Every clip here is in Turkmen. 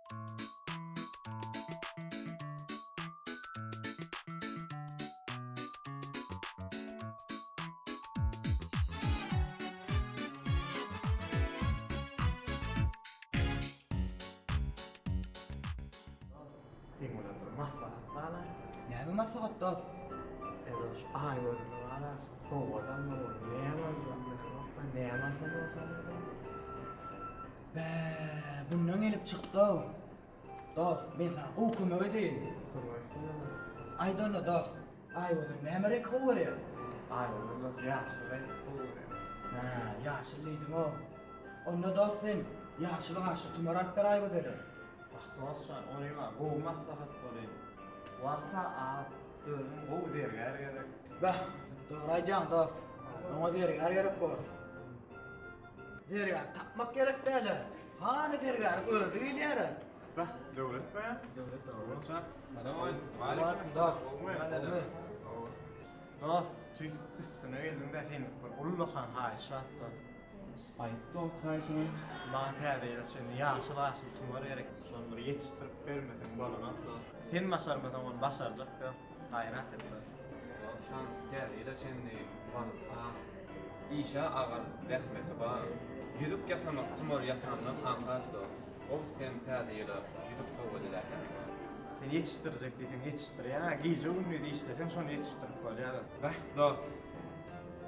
Seň bilen bir maslahat bar-a. Näme maslahat dost? Ede şu Aýgözeli bar-a, sowgat almaly, näme aljagym bilemok-da, näme alsam bolsa-da. Bä, bundan gelip çykdy-ow. Dost, men saňa gowy kömek edeýin. Kömek etsene. Aýt onda dost, Aýgözel näme reňki gowy görýär? Aýgözel dost ýaşyl reňki gowy görýär. Hä, ýaşyl diýdiň-ow. Onda dost sen ýaşyl gaşly tumar alyp ber Aýgözele. Wah dostjan, onyň-a gowy maslahat bolýn. Wagta az, özüň gowy zergär gerek. Bah, dogry aýdýaň dost. Oňa zergär gerek bor. Zergär tapmak gerek däl-ä. Hany zergäriň özi gelýär-ä. Bah, Döwlet be? Döwlet dogry. Döwletjan. Salam dost. Gowumy? Dost, tüýs üstüne geldiň-dä, senlik bir ullakan haýyş bar-da. Aýt dost haýyşyňy. Maňa täze ýyla çenli ýaşyl-aşyl tumar gerek. Şony bir ýetişdirip bermeseň bolanok dost. Sen başarmasaň ony başarjak ýok. Gaýrat et dost. Dostjan täze ýyla çenli wagt az. Işä agyr, zähmeti bar. Ýüzük ýasamak tumar ýasandan aňsat dost. Gowusy sen täze ýyla ýüzük sowgat edäýseň. Sen ýetişdirjek diýseň ýetişdirýäň-ä. Gije-gündiz işleseň şony ýetişdirip bolýar. Beh dost.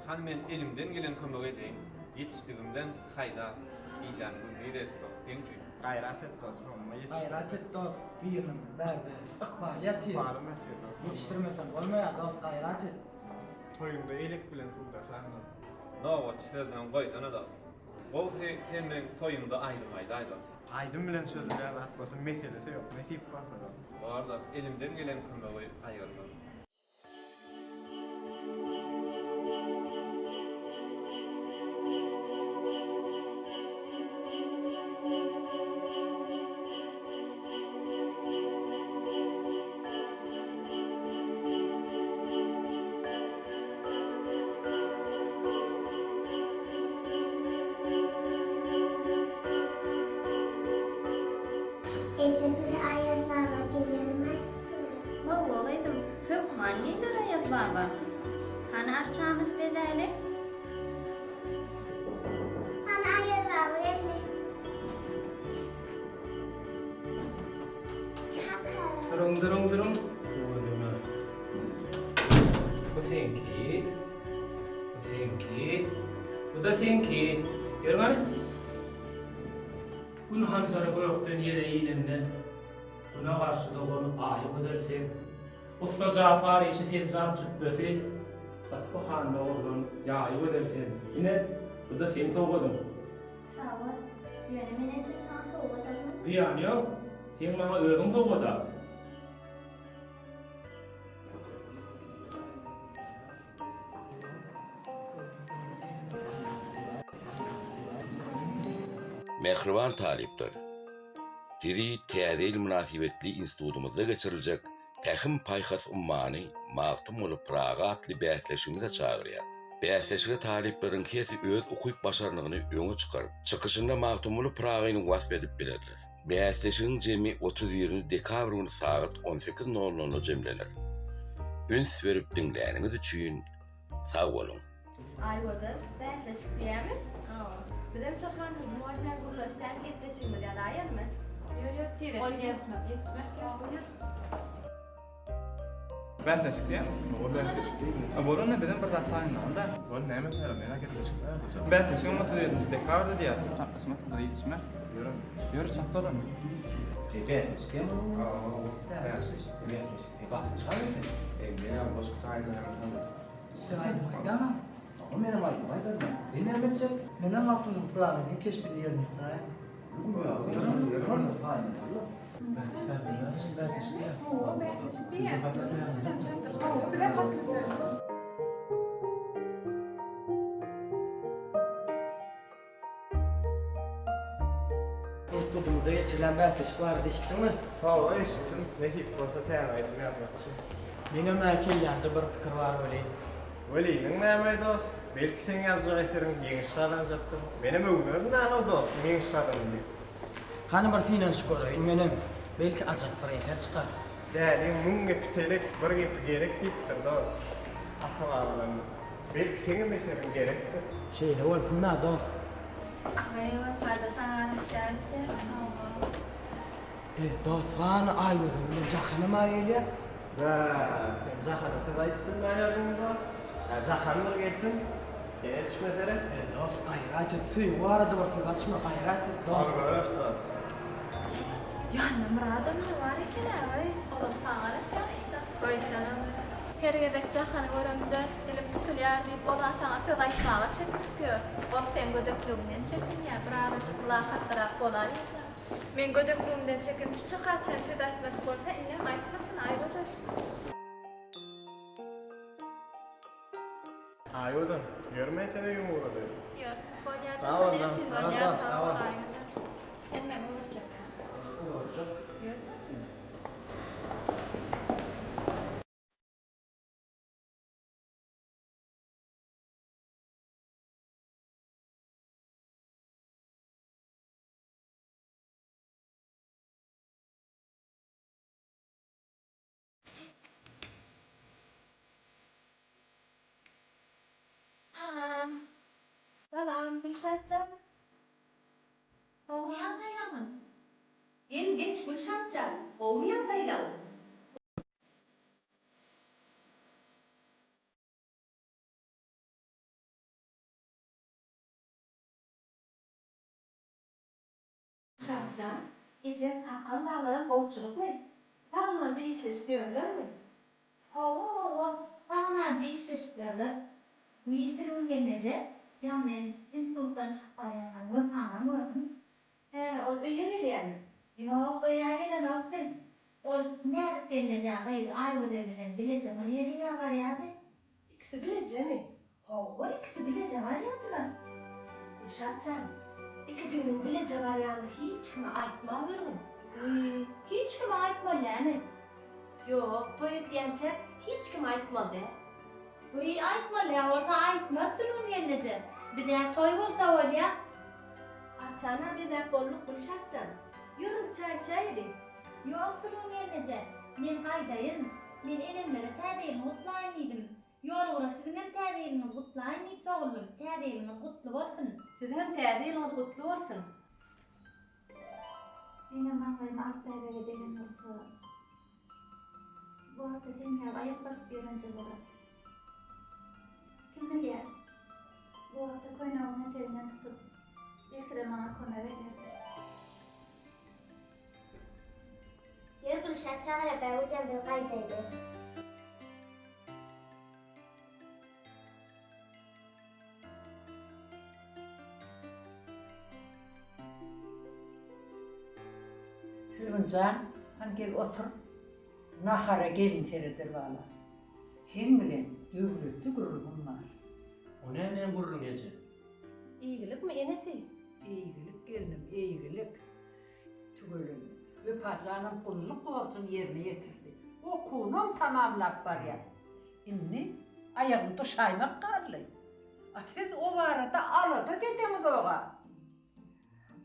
Hany men elimden gelen kömegi edeýin. Ýetişdigimden haýdap, gijämi gündiz et dost, seň üçin. Gaýrat et dost, şonda ýetişdir. Gaýrat et dost, biriniň bärde ykbaly ýatyr. Ykbalym ýatyr dost. Ýetişdirmeseň bolmaýar dost, gaýrat et. Toýuňda elek bilen suw daşaryn. Nobatçy sözleň goýsana dost. Gowusy sen meň toýumda aýdym aýdaý dost. Aýdym bilen çözülýän zat bolsa meselesi ýok, nesip bolsa dost. Bar dost, elimden gelen kömegi gaýgyrmaz. Eje bizi Aýaz baba gelermi? Hawa gyzym, hökman geler Aýaz baba. Hany arçamyzy bezäli. Hany Aýaz baba geldi. Kaka. Duruň, duruň, duruň. Tüweleme. Bu seňki. Bu seňki. Bu-da seňki. Ýör gani. Gün hanjary gökden ýere inende, Güne garşy dogan Aýy gözel sen. Ussa Japar işi senjap jüpbesi, Yspyhanda gurlan ýaýy gözel sen. Ine, bu-da seň sowgadyň. Sag bol. Ýöne men entek saňa sowgat almadym. Zyýany ýok. Seň maňa özüň sowgada. Mähriban talyplar! Sizi Täze ýyl mynasybetli institutymyzda geçiriljek Pähim-paýhas ummany Magtymguly Pyragy atly bäsleşigimize çagyrýar. Bäsleşige talyplaryň hersi öz ukyp-başarnygyny öňe çykaryp, çykyşynda Magtymguly Pyragyny wasp edip bilerler. Bäsleşigiň jemi 31 dekabr güni sagat on sekiz nol nolda jemlener. Üns berip diňläniňiz üçin sag boluň! Aýgözel, bäsleşik diýýämi? Hawa. Bizem şo Hanhym bilen gürleşýän gepleşigimizi ýazaýalymy? Ýör, ýör, tizräk. Ol ýetişmek, ýetişmek. Hawa, ýör. Bäsleşik diýýämi? Hawa, bäsleşik diýdi. A bol onda bizem bir zat taýynlaly-da. Bol, näme etmeli? Men-ä gepleşik taýynlajak. Bäsleşigem 37-nji dekabrda diýýär. Çaklaşmak, bir ýetişmek. Ýör onda. Ýör, çak dolandy. E, bäsleşik diýýämi? Hawa, bäsleşik. Bäsleşik. E, gatnaşaly sen. E, men-ä goşgy taýynlaýaryn. Sen aýdym aýdýaňa? Hawa, menem aýdym aýdaryn. Sen näme etjek? Menem Magtymguly Pyragynyň keşbini ýerine ýetiräýin. Institutymyzda geçirilen bäsleşik barada eşitdiňmi? Hawa, eşitdim. Nesip bolsa täze aýdym ýazmakçy. Meňem-ä kellämde bir pikir bar welin. Weliniň näme dost? Belki seň ýazjak eseriň ýeňiş gazanjakdyr. Menem öwünerin-ä how dostum ýeňiş gazandy diýip. Hany bir synanyşyp göreýin menem. Belki ajap bir eser çykar. Däliň müň gepi telek, bir gepi gerek diýipdir dost. Ata-babalarymyz. Belki seňem eseriň gerekdir. Şeýle bolsun-da, dost. Agaý Wepa-da saňa garaşýar öýtýän. Hawa. E, dost, hany Aýgözel bilen Jahanam-a gelýär. Bä, sen Jahana söz aýdyp bilmäýärdiňmi dost? Hä, Jahan bir gelsin, sen ýetişme seret. E, dost, gaýrat et, söýgi barada bir söz açma, gaýrat et, dost. Ony göreris, dost. Ýanynda Myradam-a bar eken agaý. Olam saňa garaşýar öýtýän. Goýsana. Her gezek Jahany göremde dilim tutulýar diýip, ol-a saňa söz aýtmaga çekinip ýör. Ol seň gödekligiňden çekinýär, birazajyk mylakatlyrak bolaýanda. Men gödekligimden çekinip şu çaka çenli söz aýtmadyk bolsa, indem aýtmasyn, Aýgözel. Aýgözel, ýör men seni öýüňe ugradaýyn. Ýör. Bolýa Sag bol, Jahan, ertir sag görşeris. bol, sag bol. Aýgözel. Sen meni ugratjakmy? Ugratjak. Ýör. Salam. Salam, Gülşatjan. Gowy ýagdaýlaňyz? Gel, geç, Gülşatjan. Gowumy ýagdaýlaň? Şahyjan, ejeň, kakaň baglaram gowçulykmy? Sagmanja işleşip ýörlermi? Hawa, hawa, sagmanja işleşip ýörler. Wiý, Sülgün gelneje, ýa men institutdan çykyp barýarkam Wepanam gördüm. Hä, ol öýe gelýärmi? Ýok, öýe gelenok bil. Ol Näzik gelnejäň gyzy Aýgözel bilen bileje bir ýere barýardy. Ikisi bilejemi? Hawa, ikisi bileje barýardylar. Gülşat jan, ikijiginiň bileje barýanyny hiç kime aýtmaweriň. Wiý, hiç kime aýtmaly dämi? Ýok, toý etýänçä hiç kime aýtmaly däl. Wiý, aýtmaly däl bolsa aýtmaz Sülgün gelneje. Biz-ä toý bolsa bolýa. Arçana bezäp bolduk Gülşat jan. Ýörüň çaý içäýeli. Ýok Sülgün gelneje, men gaýdaýyn. Men enemlere täze ýylyny gutlaýyn diýdim. Ýolugura siziňem täze ýylyňyzy gutlaýyn diýip soguldym. Täze ýylyňyz gutly bolsun! Siziňem täze ýylyňyz gutly bolsun! Meňem maňlaýym ak bäbege degen bolsa, bu wagta seňräp aýak basyp ýörenje bolar. Kim bilýär, bu wagta köýnegiň eteginden tutup, belki-de maňa kömek ederdi. Ýör Gülşat çagyra bägüjem biz gaýdaýly. Sülgün jan, hany gel otur. Nahara gelin sereder bala. Seň bilen döwletli gürrüňim bar. O nämäň gürrüňi eje? Eýgilikmi enesi? Eýgilik gelnim, eýgilik. Tüweleme, Wepa janam gulluk borjuny ýerine ýetirdi. Okuwynam tamamlap barýar. Indi aýagyny duşaýmak galdy. A siz o barada alada-da edeňizog-a.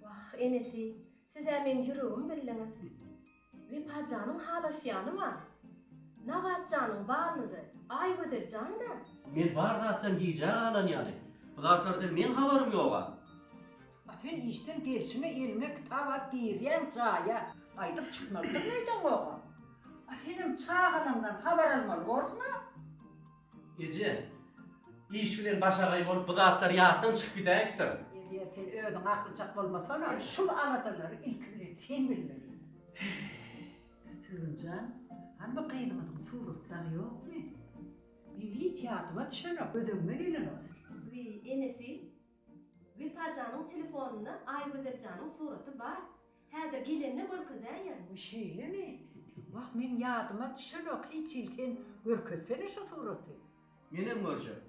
Wah, enesi, siz-ä meň ýüregimi bildiňiz. Wepa janyň halaşýany bar. Nabat janyň balnyzy Aýgözel jan-da. Men bar zatdan gijä galan ýaly. Bu zatlardan meň habarym ýog-a. A sen işden gelşiňe eliňe kitap alyp girýäň jaýa. Gaýdyp çykmalydyr öýdeňoga. A senem çagalaňdan habar almaly borsuň-a. Eje, iş bilen başagaý bolup bu zatlar ýatdan çykyp gidäýipdir. Eje, sen özüň aklyjak bolmasana, şul aladalary ilki bilen sen bilmeli. Sülgün jan, hany bu gyzymyzyň suratlary ýokmy? Meň hiç ýadyma düşenok, göz öňüme gelenok. Wiý, enesi, Wepajanyň telefonynda Aýgözeljanyň suraty bar. Häzir gelende görkezäýen. Wiý, şeýlemi? Wah, meň ýadyma düşenok hiç hili, sen görkezsene şo suraty. Menem görjek.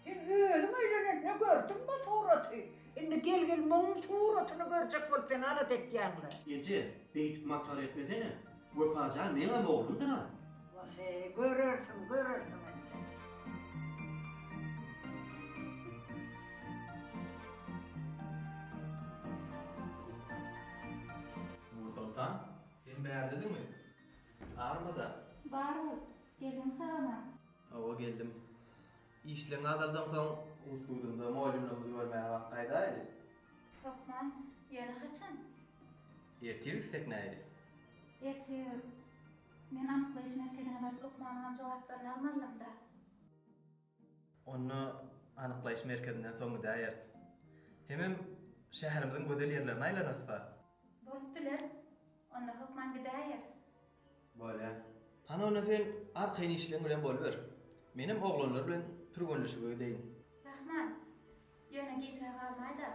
Sen özüň öýlenende gördüň bu suraty. Indi gel-gel muň suratyny görjek bolup sen alada etýäň-le. Eje, beýdip masgara etmesene. Wepajan meňem oglumdyr-a. Wah-eý, görersiň, görersiň indi. Bärdediňmi? Armada. Bar bol, geldiň sag-aman. Hawa, geldim. Işleňi azaldaňsoň, institutymyza mugallymlarymyzy görmäge wagt gaýdaýly. Hökman, ýöne haçan? Ertir gitsek nähili? Ertir men anyklaýyş merkezine baryp lukmanyňam jogaplaryny almalydym-da. Onda anyklaýyş merkezinden soň gidäýeris. Hemem şäherimiziň gözel ýerlerine aýlanarys-da. Bolup biler. Onda hökman gidäýeris. Bolýa. Hany onda sen arkaýyn işleň bilen boluber. Menem oglanlar bilen türgenleşige gideýin. Rahman, ýöne gijä galmaý-da.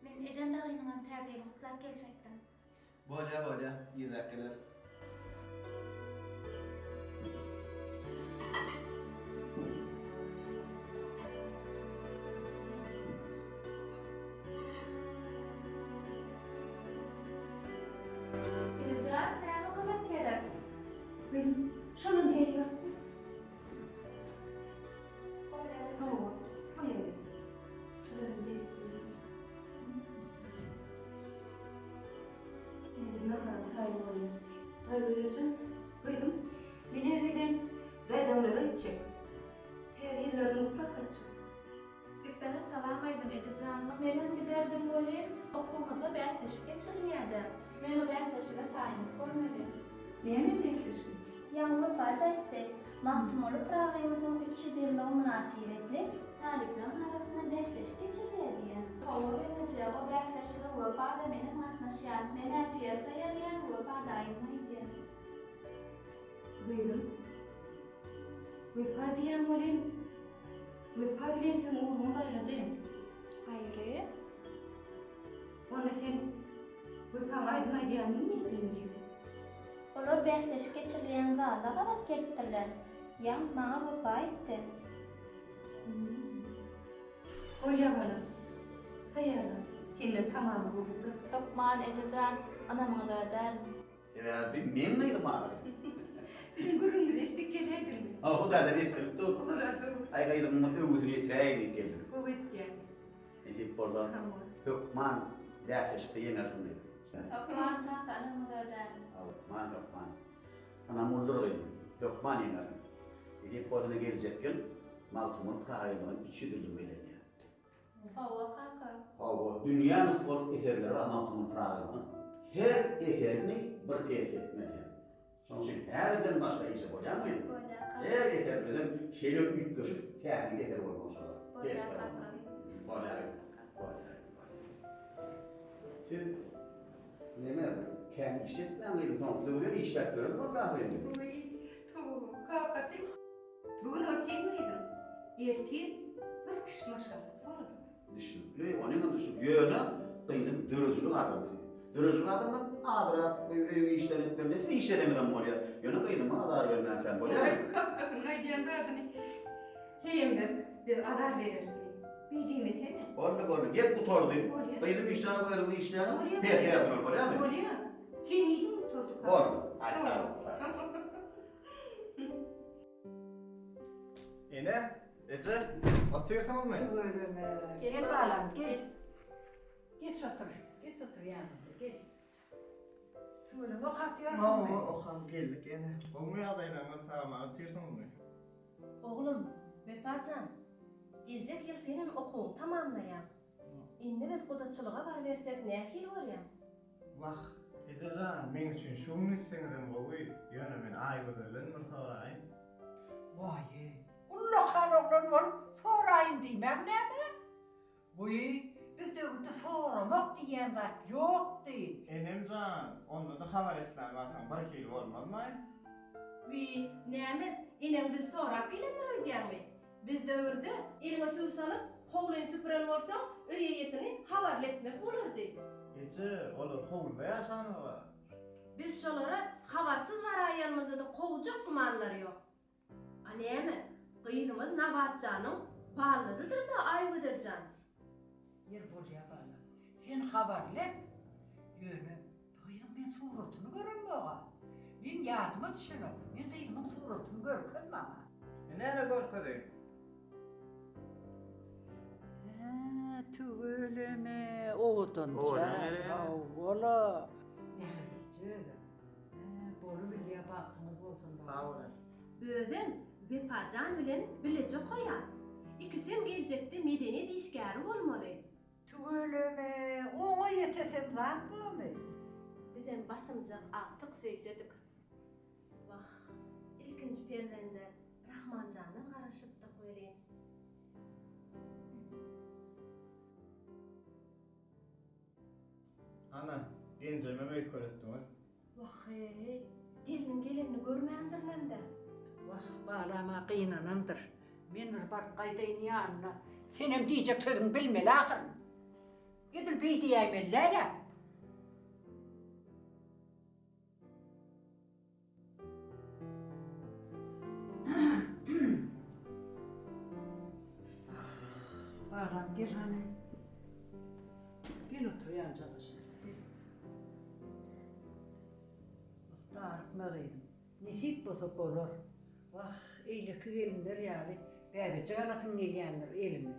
Men ejem dagynyňam täze ýylyny gutlap geljekdim. Bolýa, bolýa, irräk gelerin. Ejejan, näme kömek gerek? Gyzym, şonam beri ýazyp ber. Hawa, goýawer. Şolaram berip goýber. Häzir naharyň taýyn bolýar. Aýgözeljan, gyzym, men-ä welin daýzamlara gitjek. Täze ýyllaryny gutlap gaýtjak. Gitseňiz salam aýdyň ejejan. Menem giderdim welin, okuwymyzda bäsleşik geçirilýär-dä. Men o bäsleşige taýynlyk görmeli. Näme bäsleşigi? Ýaňy Wepa-da aýtdy. Magtymguly Pyragymyzyň 300 ýyllygy mynasybetli talyplaryň arasynda bäsleşik geçirilýär diýýär. Hawa gelneje, o bäsleşige Wepa-da menem gatnaşýan. Men-ä pýesa ýazýan, Wepa-da aýdym aýdýar. Gyzym, Wepa diýýän welin, Wepa bilen seň ugruňyz aýrady. Aýry? Onda sen Wepaň aýdym aýdýanyny nirden bilýäň? Olar bäsleşik geçirilýän zalda gabat gelipdirler. Ýaň maňa Wepa aýtdy. Bolýa balam. Taýýarlan. Senden tamamy gowudyr. Hökman ejejan, ynamyňyzy ödärin. Sebäbi meň gyzym ahyry. Biziň gürrüňimizi eşidip geläýdiňmi? Hawa, jaýdan eşidilip dur. Olar-da. Aý gyzymyň öwgüsini ýetiräýin diýip geldim. Gowy etýäň. Nesip bolsa, hökman bäsleşikde ýeňersiň gyzym. Hökman kaka, ynamyňyzy ödärin. Hökman, hökman. Ynam uludyr gyzym. Hökman ýeňersiň. Nesip bolsa ine geljek ýyl Magtymguly Pyragymyzyň 300 ýyllygy bellenýär. Hawa kaka. Hawa, dünýä nusgalyk eserleri bar Magtymguly Pyragynyň. Her eserini bir pýesa etmeli sen. Şonuň üçin häzirden başla işe bolýarmy gyzym? Bolýar kaka. Her eserini özem şeýle bir üýtgeşik täsirli eser bolmaly şolar. Bolýar kaka. Bolýar gyzym. Bolýar gyzym, bolýar. Siz neme kän işletmäň gyzym, soňky döwürler işläp ýören boldy ahyryn. Wiý, toba, kakasy. Bu gün ol seň gyzyň, ertir bir kişi maşgalasy bolar. Düşnükli, onyňam düşnükli. Ýöne gyzyň döredijilik adamsy. Döredijilik adamdan azrak öýüň işlerini etmeli. Siz işleseňizem bolýar. Ýöne gyzyma azar bermän kän bolýarmy? Goý, kakasynyň aýdýan zadyny heýemler biz azar bereris diýip. Beý diýmesene. Boldy, boldy. Gep gutardy. Bolýar. Gyzym işläp özüňiz işläň. Bolýar. Pes ýazyn ol, bolýarmy? Bolýar. Sen diýdiň gutardy kaka. Boldy. Aýt, sag bol. Ene, eje, otyrsyňyzmy? Tüweleme. Gel balam, gel. Geç otur. Geç otur ýanymda, gel. Tüweleme okap ýörsüňmi? Hawa, okap geldik ene. Gowumy ýagdaýlaryňyz, sag-aman otyrsyňyzmy? Oglum, Wepa jan, geljek ýyl senem okuwyňy tamamlaýaň. Indi biz gudaçylyga barybersek nähili görýäň? Wah, eje jan, meň üçin şu gün gitseňizem gowy, ýöne men Aýgözelden bir soraýyn. Waý-eý, ullakan oglan bolup soraýyn diýmäň näme? Wiý, biz döwürde soramak diýýän zat ýokdy. Enem jan, onda-da habar etmän barsaň birhili bolmazmaý? Wiý, näme, eneň bizi sorap gelendir öýdýäňmi? Biz döwürde eliňe suw salyp, howlyny süpüren bolsaň, öý eýesini habarly etmek bolardy. Eje, olar howluda ýaşanok-a. Biz şolara habarsyz baraýanymyzda-da kowjak gümanlary ýok. A näme, gyzymyz Nabatjanyň ballydydyr-da Aýgözel jan. Ýer bolýa balam. Sen habarly et. Ýöne gyzyň men suratyny göremok-a. Meň ýadyma düşenok. Men gyzymyň suratyny görkez maňa. E näme görkezeýin? Hä, tüweleme, owadança. Hawa-la. Mähirlije özem. Hä. Bagtyňyz bolsun balam. Sag bol ene. Özem Wepajan bilen bileje okaýar. Ikisem geljekde medeniýet işgäri bolmaly. Tüweleme, oňa ýetesem zat bormy? Bizem basymjak agtyk söýsedik. Wah, ilkinji perzende Rahmanjandan garaşypdyk welin. Ana, genjemem öýkeletdiňiz. Wah-eý, gelniň gelenini görmändirinem-dä. Wah, balam-a gynanandyr. Men bir baryp gaýdaýyn ýanyna. Senem diýjek sözüňi bilmeli ahyryn. Edil beý diýäýmeli däl-ä. Balam gel hany. Gel otur ýanjagaşa. Gel. Darykma gyzym. Nesip bolsa bolar. Wah, eýleki gelinler ýaly bäbejik alasyň gelýändir eliňe.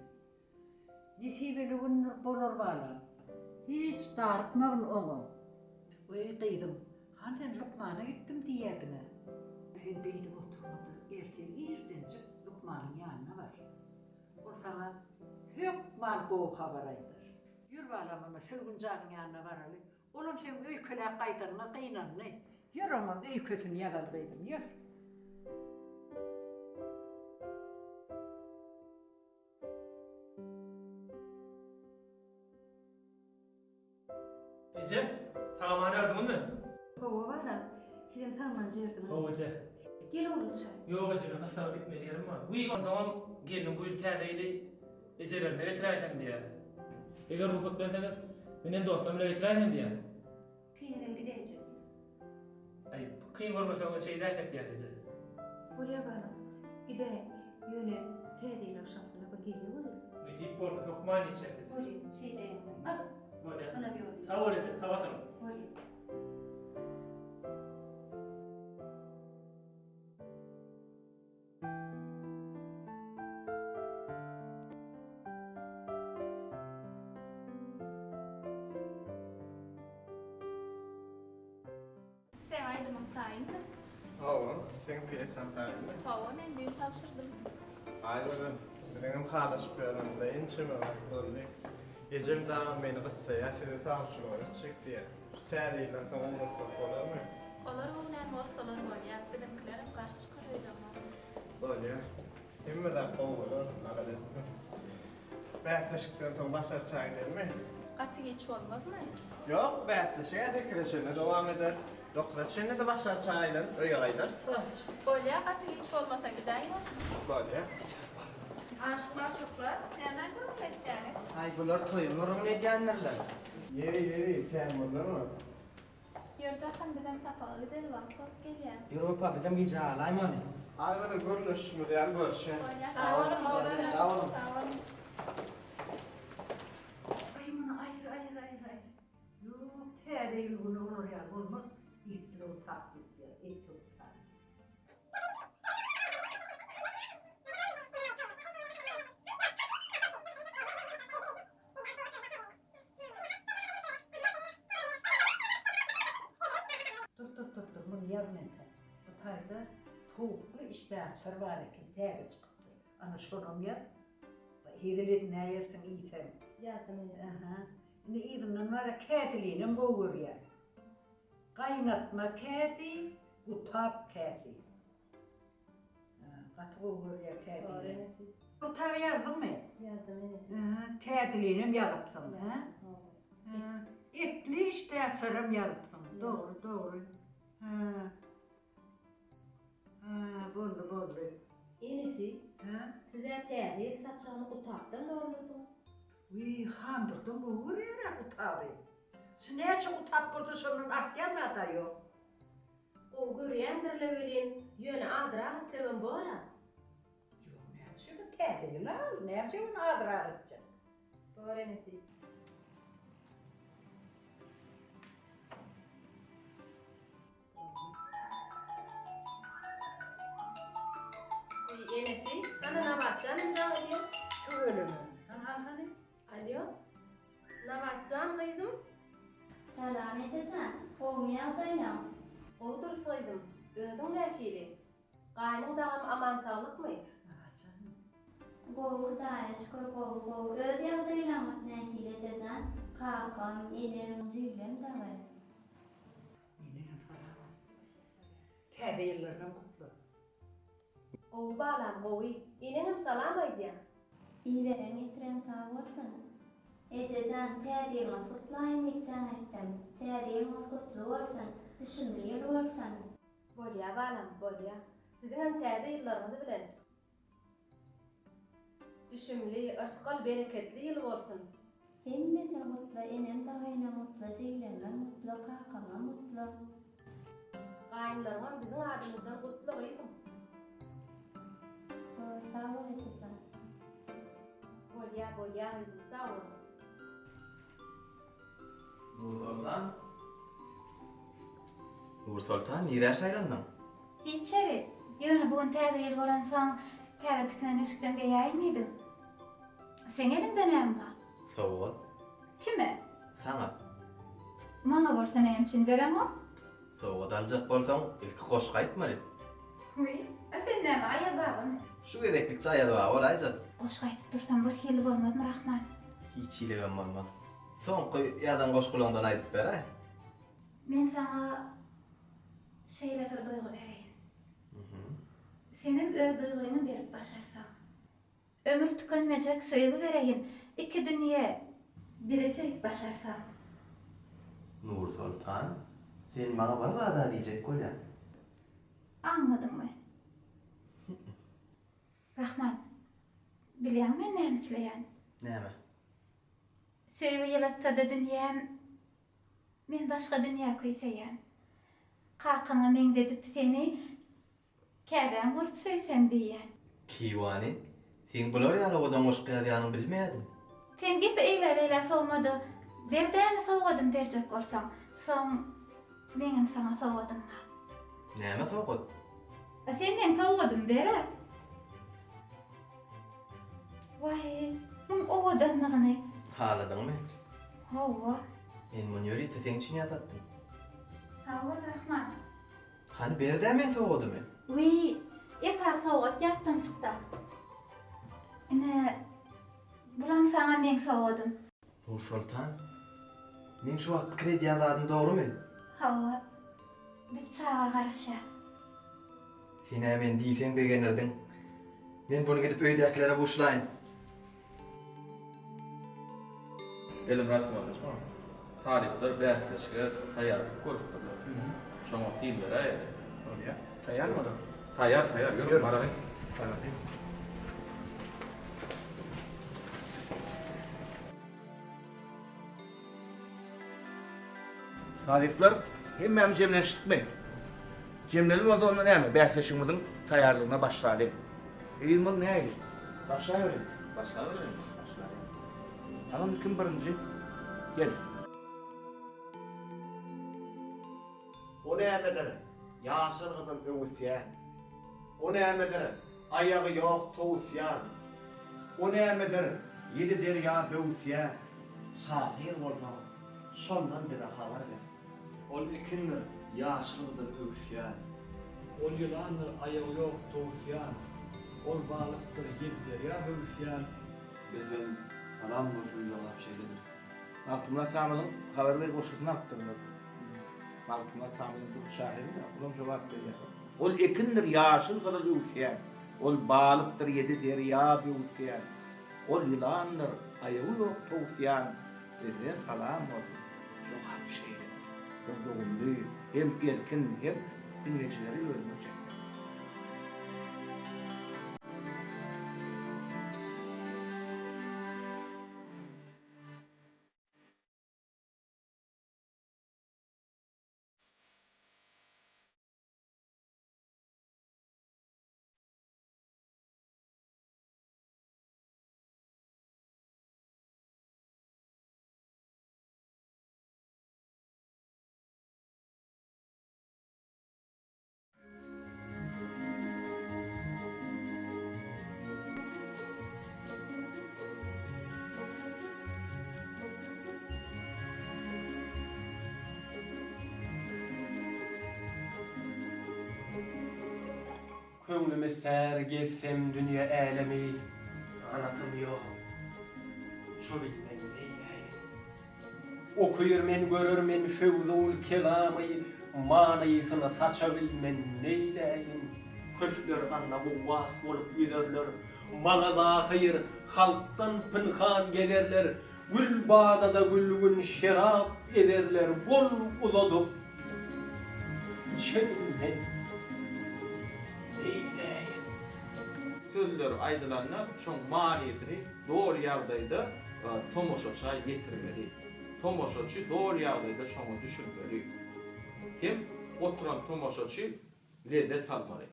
Nesibeli gündür bolar balam. Hiç darykmagyn oňa. Weý gyzym, han sen lukmana gitdim diýýärdiň-ä. Sen beýdip oturma-da, ertir irdenjik lukmanyň ýanyna bar. Ol saňa hökman gowy habar aýdar. Ýör balam onda Sülgün janyň ýanyna baraly. Olam seň öýkeläp gaýdanyňa gynandy. Ýör oňam öýkesini ýazaly gyzym, ýör. Eje, sag-aman ýördiňizmi? Hawa, balam. Sizem sag-aman jördüňiz. Hawa, eje. Gel oglum, çaý. Ýok, eje, men gyssaga gitmeli ýerim bar. Wiý, onsoňam gelniň bu ýyl täze ýyly ejelerinde geçiräýsem diýýär. Eger rugsat berseňiz, menem dostlarym bilen geçiräýsem diýýär. Ikiňizem gidäýjek. Aý, kyn görmeseňiz şeýdäýsek diýýän eje. Bolýa balam, gidäý. Ýöne Täze ýyl agşamsyna bir gelýä gözel. Nesip bolsa hökman ýetişeris eje. Bolýa, şeýdäýiň. Al. Bolýa. Munam ýoluna. Sag bol eje, sag oturyň. Bolýa. Seň aýdymyň taýynmy? Hawa, seň pýesaň taýynmy? Hawa, men düýn tabşyrdym. Aýgözel, biziňem halaşyp ýörenimize ençeme wagt boldy. Ejem dagam meni gyssaýar, sizi sawçylyga gitjek diýýär. Şu täze ýyldan soň ugrasak bolarmy? Olar göwnän bolsalar bolýar, biziňkilerem garşy çykar öýdemok. Bolýar. Hemme zat gowy bolar, alada etme. Bäsleşikden soň başarçaý gidelmi? Gaty giç bolmazmy? Ýok, bäsleşig-ä sekize çenli dowam eder. Dokuza çenli-de başarçaý aýlanyp öýe gaýdarys-da. Bolýar, gaty giç bolmasa gidäýeli. Bolýar. Aşyk-magşuklar, nämäň gürrüňini etýäňiz? Aý, bular toýuň gürrüňini edýändirler. Ýeri, ýeri, kän bolarmy? Ýör Jahan bizem sapaga gideli wagt bolup gelýär. Ýör Wepa bizem gijä galaýmaly. Aýgözel gürleşişimiz ýaly görüşýäs. Bolýa sag boluň Sag boluň. Sag boluň. Aý muny aýyr aýyr aýyr aýyr. Ýok täze ýyl güni olar ýaly bolmaz diýipdir ol tap diýipdir et tap. Dur dur dur dur muny ýaz mentä. Bu taýda towukly işdäaçar bar eken täze çykypdyr. Ana şonam ýaz. Hezil edinäýersiň iýseň. Ýazdym ene. Aha. Indi yzyndan bara kädilinem gowy görýär. Gaýnatma kädi, gutap kädi. Gaty gowy görýär kädini. Gutaby ýazdyňmy? Ýazdym enesi. Kädilinem ýazypsyň, hä? Etli işdäaçaram ýazypsyň. Dogry, dogry. Hä. Hä, boldy, boldy. Enesi, Hä? siz-ä täze ýyl saçagyny gutapdan doldurdyňyz. Wiý, Handurdan gowy görýär-ä gutaby. Şu näçe gutap bolsa şondan artýan zad-a ýok. Gowy görýändirle welin, ýöne azrak etsegem bor-a. Ýok, näme üçin täze ýyl al, näme üçin ony azrak etjek. Bor enesi. Eý, enesi, hany Nabatjanym jaň edýär. Tüweleme. Hany, hany, hany. Alýo. Nabatjan gyzym. Salam ejejan, gowumy ýagdaýlaň? Gowudyr gyzym. Özüň nähili? Gaýnyň dagam aman-saglykmy? Gowy Hudaýa şükür gowy gowy öz ýagdaýlaňyz nähili ejejan kakam enem jiglem dagy. Eneňem salam aýt. Täze ýyllaryňam gutla. Gowy balam gowy. Eneňem salam aýdýa. Iberen getiren sag bolsun. Ejejan täze ýylyňyz gutlaýyn diýip jaň etdim. Täze ýylyňyz gutly bolsun. Düşümli ýyl bolsun. Bolýa balam bolýa. Siziňem täze ýyllaryňyz bilen. Düşümli, yrsgal bereketli ýyl bolsun. Hemmesini gutla enem dagynam gutla jiglemem gutla kakamam gutla. Gaýynlaryňam biziň adymyzdan gutla gyzym. Bor sag bol ejejan. Bolýa bolýa gyzym sag bol. Nursoltan. Nursoltan nirä şaýlandyň? Hiç ýeri. Ýöne bu gün täze ýyl bolansoň, täze tikilen eşikden geýäýin diýdim. Seň eliňde näme bar? Sowgat. Kime? Saňa. Maňa bolsa näme üçin bereňok? Sowgat aljak bolsaň, ilki goşgy aýtmaly. Wiý, a sen näme, Aýaz babamy? Şu gezeklikçe Aýaz baba bolaýjak. Goşgy aýdyp dursam birhili bolmazmy, Rahman? Hiç hilegem bolmaz. Soňky ýazan goşgulaňdan aýdyp beräý. Men saňa şeýle bir duýgy bereýin. Senem öz duýgyňy berip başarsaň. Ömür tükenmejek söýgi bereýin. Iki dünýe bizi söýüp başarsaň. Nursoltan, sen maňa bir zad-a diýjek bolýaň. Aňmadyňmy? Rahman, bilýäňmi men näme isleýän? Näme? Söýgi ýylatsa-da dünýäm, Men başga dünýä küýseýän. Kakaňa meňzedip seni, Käbäň bolup söýsem diýýän. Keýwany, seň bular ýaly owadan goşgy ýazýanyňy bilmeýädim. Sen gepi eýlä-beýlä sowma-da, ber däne sowgadymy berjek bolsaň. Soň meňem saňa sowgadym bar. Näme sowgat? A sen meň sowgadymy ber-ä. Waý, muň owadanlygyny. Haladyňmy? Hawa. Men muny ýörite seň üçin ýasatdym. Sag bol, Rahman. Hany ber-dä meň sowgadymy. Wiý, esasy sowgat ýatdan çykda. Ine, bulam saňa meň sowgadym. Nursoltan, meň şu wagt pikir edýän zadym dogrumy? Hawa, biz çaga garaşýas. Sen-ä meni diýseň begendirdiň. Men buny gidip öýdäkilere buşlaýyn. Elmyrat mugallym, talyplar bäsleşige taýýarlyk görüpdirler. Şoňa syn beräýeli. Bolýa. Taýýarmy olar? Taýýar, taýýar. Ýörüň, baralyň. Baralyň. Talyplar, hemmämiz jemlenişdikmi? Jemleli bolsa onda näme, bäsleşigimiziň taýýarlygyna başlalyň. Eýýäm nähili? Başlabereli. Başlabereli. Başlabereli. Hany indi kim birinji? Gel. O nämedir, ýaşyl gyzyl öwüsýän? O nämedir, aýagy ýok towusýan? O nämedir, ýedi derýa böwüsýän? Şahyr bolsaň, şondan bize habar ber. Ol ekindir, ýaşyl gyzyl öwüsýän. Ol ýylandyr, aýagy ýok towusýan. Ol balykdyr, ýedi derýa böwüsýän. Bizden salam bolsun jogap şeýledir. Magtymguly atamyzyň Habar ber goşgusyny alypdyrlar. Magtymguly atamyzyň dürs şahyry-da, olam jogap berýär. Ol ekindir ýaşyl-gyzyl öwüsýän, Ol balykdyr ýedi derýa böwüsýän, Ol ýylandyr aýagy ýok towusýan, Bizden salam bolsun, jogap şeýledir. Hem dogumly, hem erkin, hem diňleýjileri özüne çekýär. Köňlüm istär gezsem dünýe älemi, Ganatym ýok, uçabilmen neýläýin. Okyr men görer men fewzul kelamy, Manysyny saçabilmen neýläýin. Köpler ganda guwwas bolup ýüzerler, Maňa zahyr, halkdan pynhan gezerler, Gül badada gülgün şerap ezerler, Gol uzadyp içebilmen neýläýin. Sözler aýdylanda şoň manysyny doly ýagdaýda tomaşaça ýetirmeli. Tomaşaçy doly ýagdaýda şoňa düşünmeli. Hem oturan tomaşaçy lezzet almaly.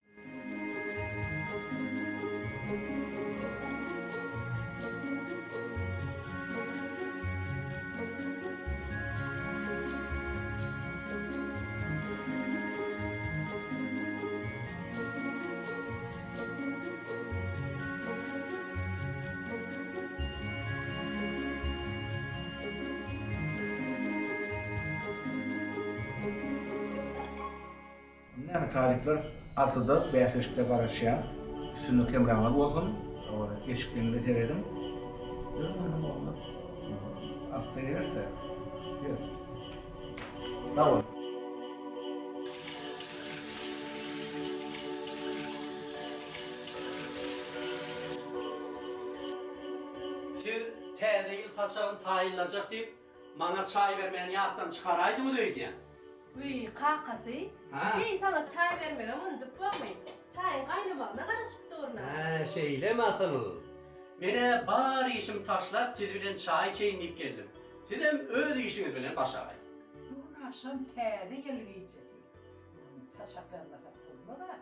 Näme talyplar altyda bäsleşikde garaşýan. Üstünlik hemraňyz bolsun. Eşikligiňize serediň. Ýörüň onda oglanlar. Altyda gelerse. Ýör. Sag boluň. Siz täze ýyl saçagyny taýynlajak diýip, maňa çaý bermäni ýatdan çykaraýdyňyz öýdýän. Wiý, kakasy, heý, saňa çaý bermegem unudupbamy? Çaýyň gaýnamagyna garaşyp durun-a. Hä, şeýlemi asyl? Men-ä bar işimi taşlap siz bilen çaý içeýin diýip geldim. Sizem öz işiňiz bilen başagaý. Bu gün agşam Täze ýyl gijesi. Bu gün saçak ýazmasak bolmaz-a.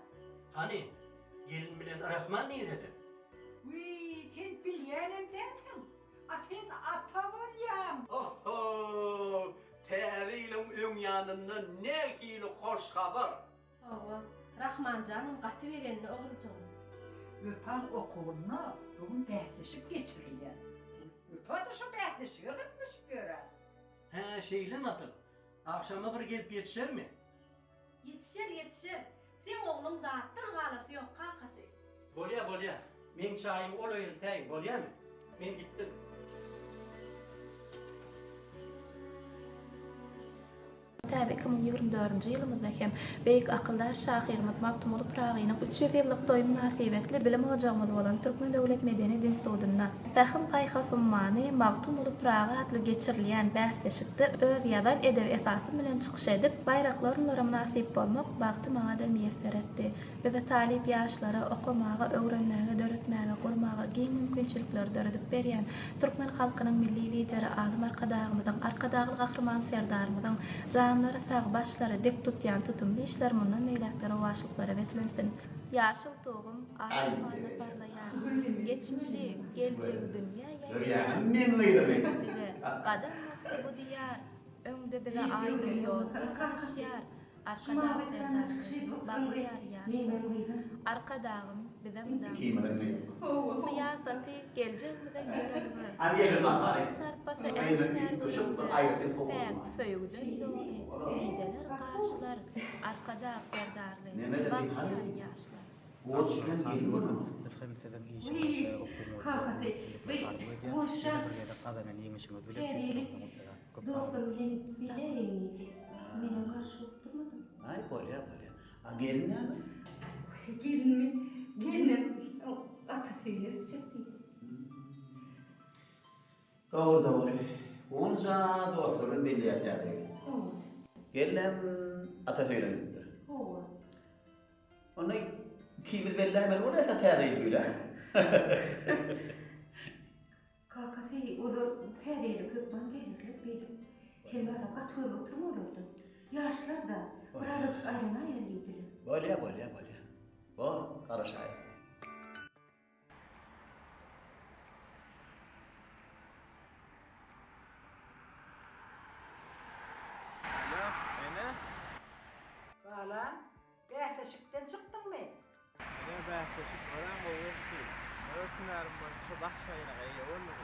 Hany, gelin bilen Rahman nirede? Wiý, sen bilýänem dälsiň. A sen ata bolýaň. Ho-ho! Täze ýylyň öň ýanynda nähili hoş habar! Hawa, Rahmanjanam gaty begendi oguljygym. Wepaň okuwynda bu gün bäsleşik geçirilýär. Wepa-da şo bäsleşige gatnaşyp ýör-ä. Hä, şeýlemi asyl? Agşama bir gelip ýetişermi? Ýetişer, ýetişer. Seň ogluň zatdan galasy ýok, kakasy. Bolýa, bolýa. Meň çaýymy ol öýe eltäýiň, bolýamy? Men gitdim. Täze 2024-nji ýylymyzda hem beýik akyldar şahyrymyz Magtymguly Pyragynyň 300 ýyllyk toýy mynasybetli bilim ojagymyz bolan Türkmen döwlet medeniýet institutynda Pähim-paýhas ummany Magtymguly Pyragy atly geçirilýän bäsleşikde öz ýazan edebi esasym bilen çykyş edip, baýrakly orunlara mynasyp bolmak bagty maňa-da miýesser etdi. Bize talyp ýaşlara okamaga, öwrenmäge, döretmäge, gurmaga giň mümkinçilikleri döredip berýän türkmen halkynyň Milli Lideri Alym Arkadagymyzyň, Arkadagly Gahryman Serdarymyzyň janlary sag, başlary dik tutýan tutumly işleri mundan beýläk-de rowaçlyklara beslensin! Ýaşyl tugum ak asmanda parlaýan, Geçmişi, geljegi dünýä ýaýýan. Bize gadam basdy bu Diýar, Öňde bize aýdyň ýollar garaşýar. Arkadag Serdarly bagtyýar ýaşlar. Arkadagym bize mydam. Syýasaty geljegimize ýörelge. Onuň sarpasy äşgär göründe, Päk söýgüden doly dideler gaşlar. Arkadag Serdarly bagtyýar ýaşlar. Kakasy, Wiý, goşa täzelik dostum bilen biläýeýin diýdi. Menem garşy bolup durmadym. Aý, bolýa, bolýa. A gelin näme? Gelinmi? Gelinem atasy öýüne gitjek diýdi. Dogry, dogry. Onja dostlar bilen belleýär täze ýyly. Hawa. Gelinem atasy öýüne gidipdir. Hawa. Onda ikimiz belläýmeli bolýasa täze ýyl bile. Kakasy olar täze ýyla hökman gelerler beýdip. Sen bara gaty görüp oturma olardan. Ýaşlar-da, bir azajyk aýlanaýaly diýdiler. Bolýa, bolýa, bolýa. Bor, garaşaýyn. Alo, ene? Balam, bäsleşikden çykdyňmy? Ene, bäsleşik örän gowy geçdi. Öz hünärim boýunça baş baýraga eýe boldum.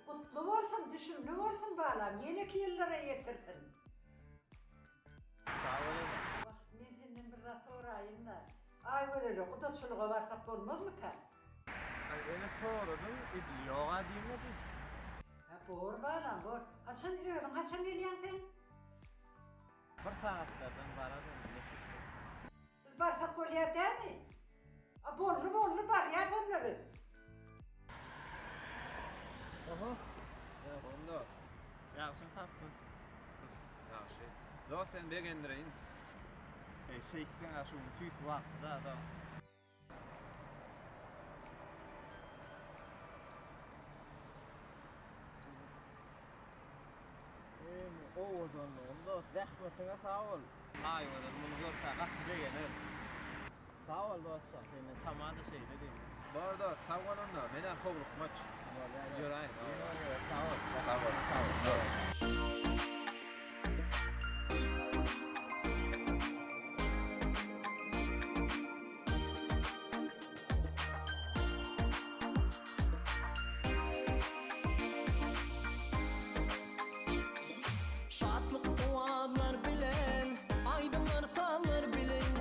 Gutly bolsun, düşümli bolsun balam, ýeneki ýyllara ýetirsin. Sag bol ene. Wah, men senden bir zat soraýyn-da. Aýgözele gudaçylyga barsak bolmazmyka? Aý ene soradym edil ýoga diýmedi. Hä bor balam bor. Haçan özüň haçan gelýäň sen? Bir sagatlardan barar ene nesip bolsa. Biz barsak bolýar dämi? A boldy boldy barýas onda biz. Oho. Ýagşy dost. Ýagşyň tapgyn. Ýagşy. Dost seni begendireýin. Eý şeýtseň-ä şu gün tüýs wagty-da dost. Owadanlygym dost, zähmetiňe sag bol. Aýgözel muny görse gaty begener. Sag bol dostjan, senden tamada şeýle diýdim. Bor dost, sag bol onda, men-ä howlukmaç. Ýöräýin. Sag bol. Sag bol. Sag bol. Şatlyk owazlar bilen, aýdymlar sazlar bilen,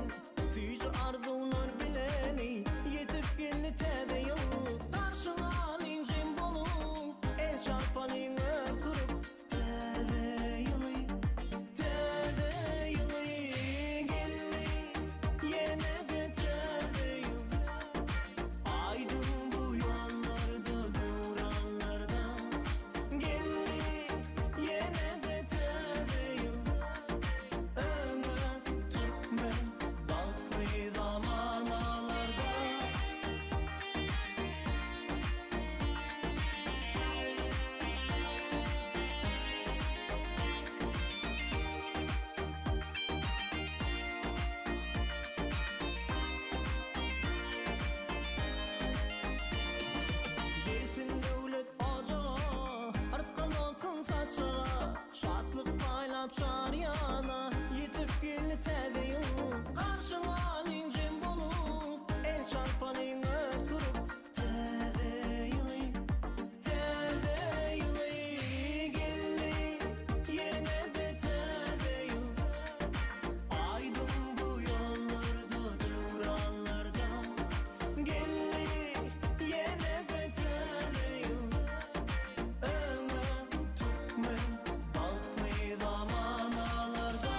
Süýji arzuwlar bilen ýetip geldi täze ýyl. Garşylalyň jem bolup, el çarpalyň ör turup, Täze ýyly, täze ýyly geldi, ýene-de täze ýyl. Aýdyň bu ýollarda, döwranlarda geldi, ýene-de täze ýyl. Öňe türkmen bagtly zamanalarda. Gelsin döwlet ojaga, Rysgal bolsun saçaga, Şatlyk paýlap çar ýana, Ýetip geldi täze ýyl. Garşylalyň jem bolup, El çarpalyň ör turup, Täze ýyly, täze ýyly geldi, ýene-de täze ýyl. Aýdyň bu ýollarda, döwranlarda geldi, ýene-de täze ýyl. Öňe türkmen bagtly zamanalarda.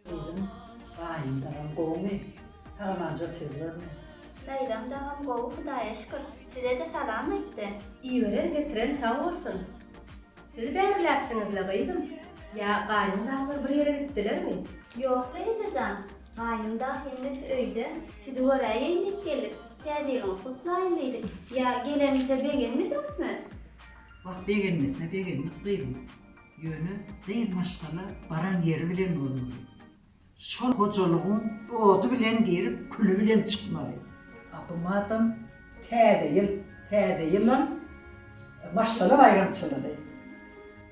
Gyzym, gaýyn dagam gowumy? Sag-amanja otyrlarmy? Daýzam dagam gowy Hudaýa şükür. Size-de salam aýtdy. Iberen getiren sag bolsun. Siz bäriläpsiňizle gyzym. Ýa gaýnyň dagylar bir ýere gitdilermi? Ýok-la ejejan, gaýnym dagy hemmesi öýde. Sizi göräýeýin diýip geldik. Täze ýylyňyzy gutlaýyn diýdik. Ýa gelenimize begenmediňizmi? Wah, begenmesine begendik gyzym. Ýöne gyz maşgala baran ýeri bilen bolmaly. Şol hojalygyň ody bilen girip, küli bilen çykmaly. A bu madam Täze ýyl, Täze ýylam maşgala baýramçylygy.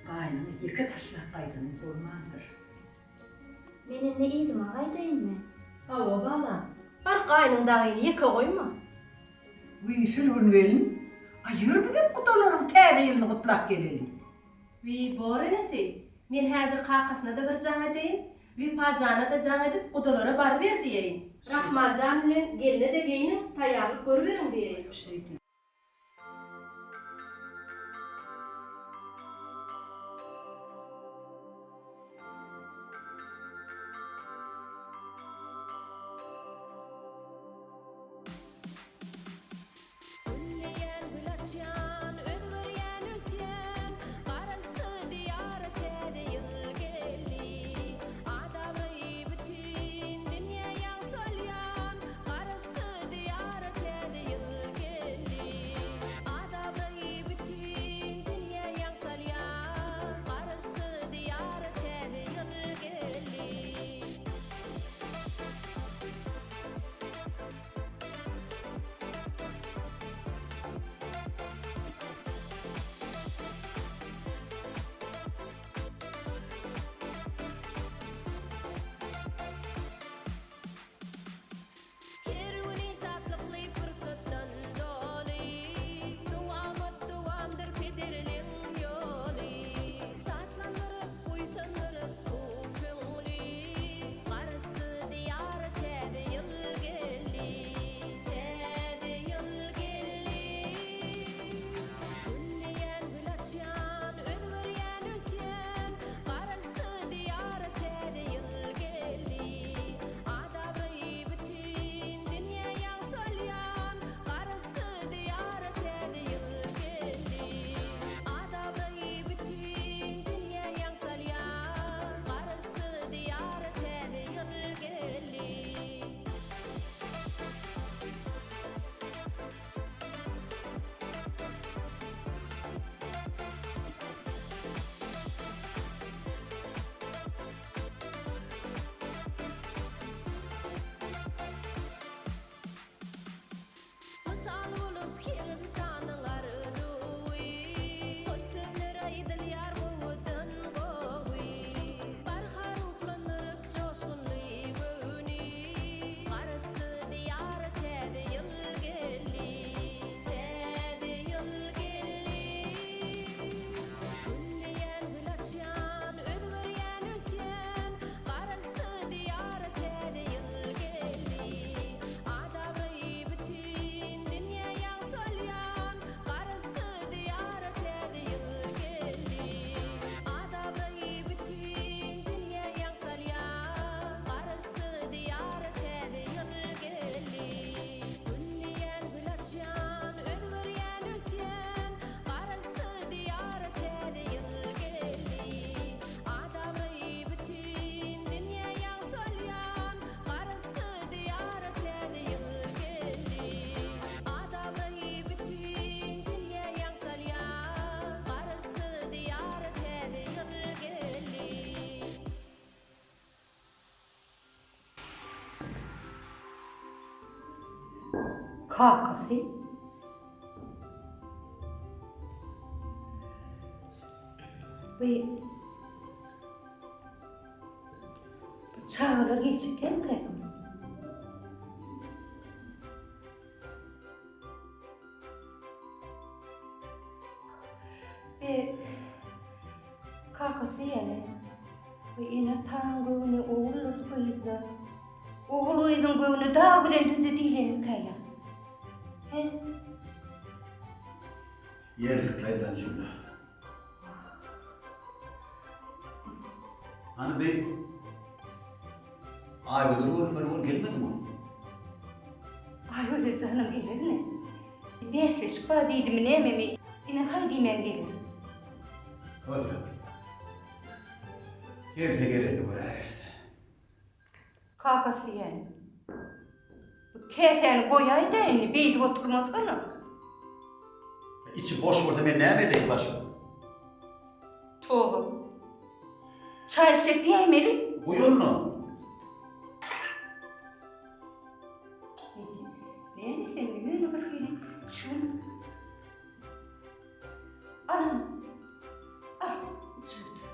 Gaýnyňy ýeke taşlap gaýdanyň bolmandyr. Men indi yzyma gaýdaýynmy? Hawa, balam. Bar gaýnyň dagyny ýeke goýma. Wiý, Sülgün gelin, a ýör bizem gudalaryň Täze ýylyny gutlap geleli. Wiý, bor enesi. Men häzir kakasyna-da bir jaň edeýin, Wepa jana-da jaň edip, gudalara baryber diýeýin. Rahman jan bilen gelne-de geýniň, taýýarlyk görüberiň diýeýin. Gülleýän, gül açýan, özgerýän, ösýän, Garaşsyz Diýara Täze ýyl geldi. At-abraýy bütin dünýä ýaň salýan, Garaşsyz Diýara Täze ýyl geldi. Kakasy. Bu Bu çagalar geljek dälmikä? Be kakasy ýaly. Bu ene-ataň göwni oguldyr gyzda. Ogul-gyzyň göwni dag bilen düzde diýlenmikä ýa? He? Ýerlikli aýdylan jümle. Hany bi Aýgözel görünmeli bolup gelmedimi ol? Aýgözel janyň gelermi? Bäsleşik bar diýdimi nämemi, ine haý diýmän geler. Bolýar. Gelse gelenini göräýeris. Kakasy diýýän. Bu käsäni goýaý-da indi, beýdip oturmasana. Içi boş bolsa men näme edeýin başga? Toba. Çaý içjek diýäýmeli. Guý onda. Näme sen ýöne bir hili çün. Al. Al, içip otur.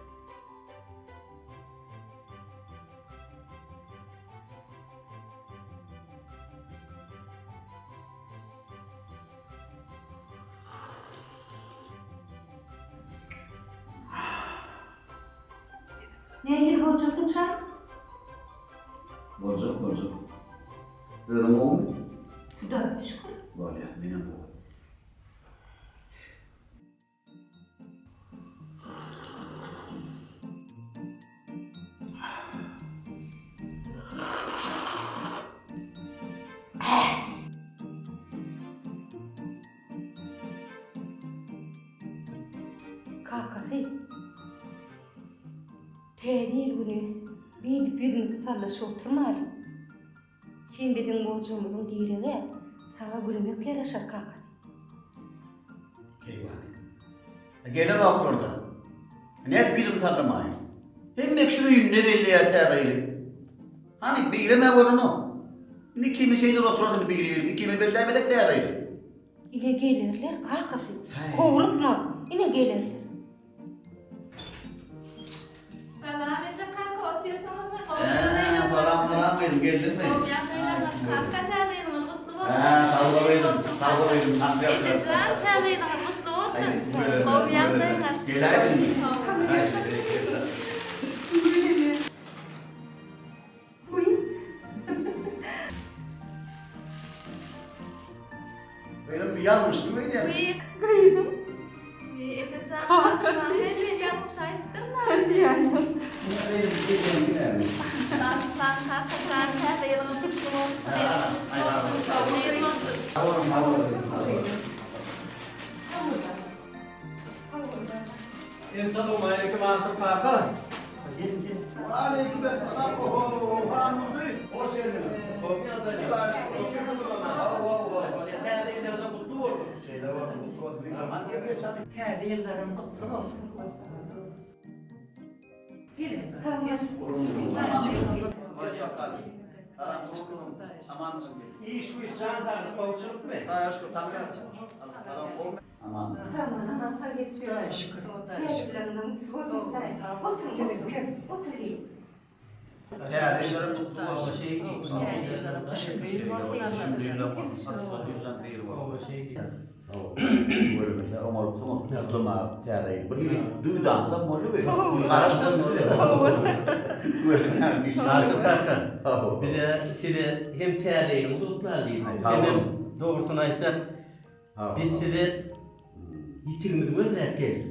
Nähili boljakmy çaý? Boljak, boljak. Özüň gowumy? Hudaýa şükür. Bolýa, menem gowy. Kakasy, Täze ýyl güni beýdip ýüzümizi sallaşyp oturmaly. Sen biziň gojamyzyň diregi-ä, saňa gülmek ýaraşar, kakasy. Keýwany. Gelenoklar-da. Nädip ýüzümi sallamaýyn? Hemme kişi öýünde belleýär Täze ýyly. Hany, birem-ä görenok. Indi ikimiz şeýdip oturarys indi biri-biri. Ikimiz bellämesek Täze ýyly. Ine gelerler, kakasy. Howlukma, ine gelerler. Salam eje kaka otyrsyňyzmy? Hä, salam salam gyzym geldiňmi? Gowy ýagdaýlarmy? Kaka täze ýylyňyz gutly bolsun. Hä, sag bol gyzym, sag bol gyzym. Ejejan täze ýylyňyz gutly bolsun. Gowy ýagdaýlar. Geläýdiňmi? Gyzym bir ýalňyşdyň öýdýän. Gyzym. Ejejan bagyşlaň men men ýalňyş aýtdyryn. Bagyşlaň kakajan täze ýylyňyz gutly bolsun. Bolsun şowly ýyl bolsun. Essalawmaleýkim Aşyr kaka. Waleýkim essalam oho Hanguly hoş geldiňiz. Gowy ýagdaýlar. Hudaýa şükür otyrsyňyz Hawa hawa. Täze ýylyňyzam gutly bolsun. Şeýle bolsun gutly bolsun siziňkem. Hany gel geç hany. Täze ýyllaram gutly bolsun. Iş güýç jan saglyk gowçulykmy? Hudaýa şükür taňryýalkasyn. Salam gowmy? Aman. Aman aman sag gelip Hudaýa şükür. Hudaýa şükür. Oturyň oturyň otur gelin. Täze ýyllaryň gutly bolsun. Täze ýyllaryň düşümli ýyl bolsun Allam. Biri bolsun. Görmese oňalypsyň gutlamaga täze ýyl. Bir hili duýdansyzam boldy bu. Garaşmadym size. Aşyr kaka, bize size hem täze ýylyňyzy gutlaly diýdik. Hemem dogrusyny aýtsak, biz size ýitigimizi gözläp geldik.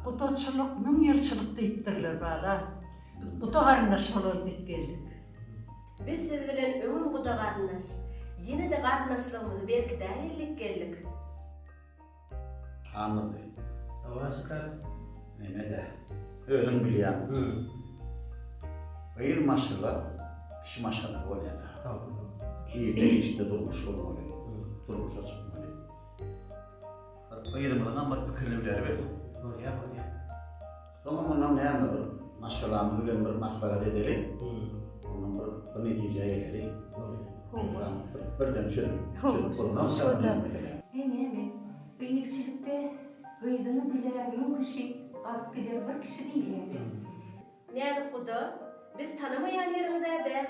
Gudaçylyk müňýylçylyk diýipdirler bala. Biz guda garyndaş bolaly diýip geldik. Biz siz bilen öňem guda garyndaş. Ýene-de garyndaşlygymyzy berkidäýeli diýip geldik. Aňyrdy. Hawa çykar. Neme-dä. Özüň bilýäň. Gyz maşgala kişi maşgalasy bolýar-da. Irde-giçde durmuş gurmaly, durmuşa çykmaly. Bir gyzymyzyňam bir pikirini bileli biz. Bolýa bolýa. Soňam ondan näme bir maşgalamyz bilen bir maslahat edeli. Ondan bir bir netijä geleli. Bolýa. Hawa. Birden çözüp, çözüp bolmaz. Şo-da. He näme, ilçilikde gyzyňy dilär müň kişi, alyp gider bir kişi diýilýär. Näzik guda, biz tanamaýan ýeriňiz-ä däl.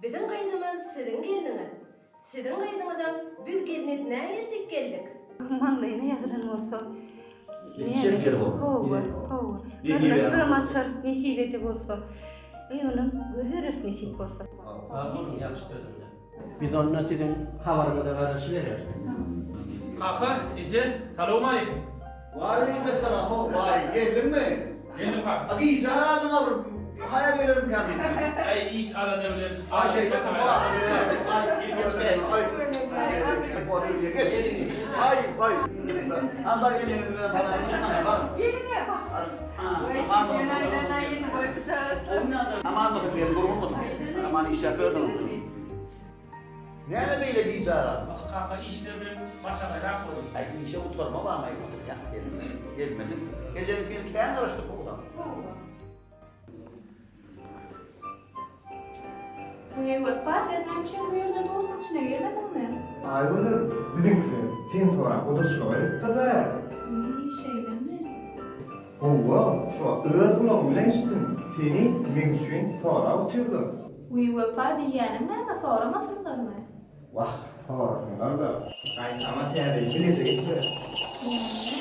Biziň gyzymyz siziň gelniňiz. Siziň gyzyňyzam biz gelin edinäýeli diýip geldik. Maňlaýyna ýazylan bolsa, Ýetişen ýeri bolmaz. Hawa, hawa. Garyndaşlygam açar, nesibede bolsa. Eý, onam görübereris nesip bolsa. Sag boluň, ýagşy sözüňize. Biz onda siziň habaryňyza garaşybereris. Kaka, eje, salowmaleýkim. Waleýkimessalam, how, baý, geldiňmi? Geldim kaka. A gijä galdyň-a bir, haýal gelermikäm diýdim. Äý, iş alada bilen. Aý, şeýtmeseň, wah, aý, geç, aý, geç, aý, aý. Hany bar eneňiz bilen baryň, çykaň, baryň. Geliň-ä, bar. Aman bolsun, gelin gurgun bolsun. Aman işläp ýörsüňiz. Näme beýle gijä galdyň? Wah, kaka, işler bilen başagaýrak boldum. Aý, işe gutarma barmaý boldy. Ýa, gelin, gelmediň. Ejeňiz kän garaşdyk oglan. Weý, Wepa, sen näme üçin bu ýerde dursuň, içine girmediňmi? Aýgözel, biziňkiler seni sorap gudaçylyga gelipdirler-ä. Wiý, şeýlemi? Hawa, şu wagt öz gulagym bilen eşitdim, seni meň üçin sorap otyrlar. Wiý, Wepa, diýýäniň näme, soramasynlarmy? Wah, sorasynlar-da. Gaýtama täze ýyly bileje geçireris. Näme?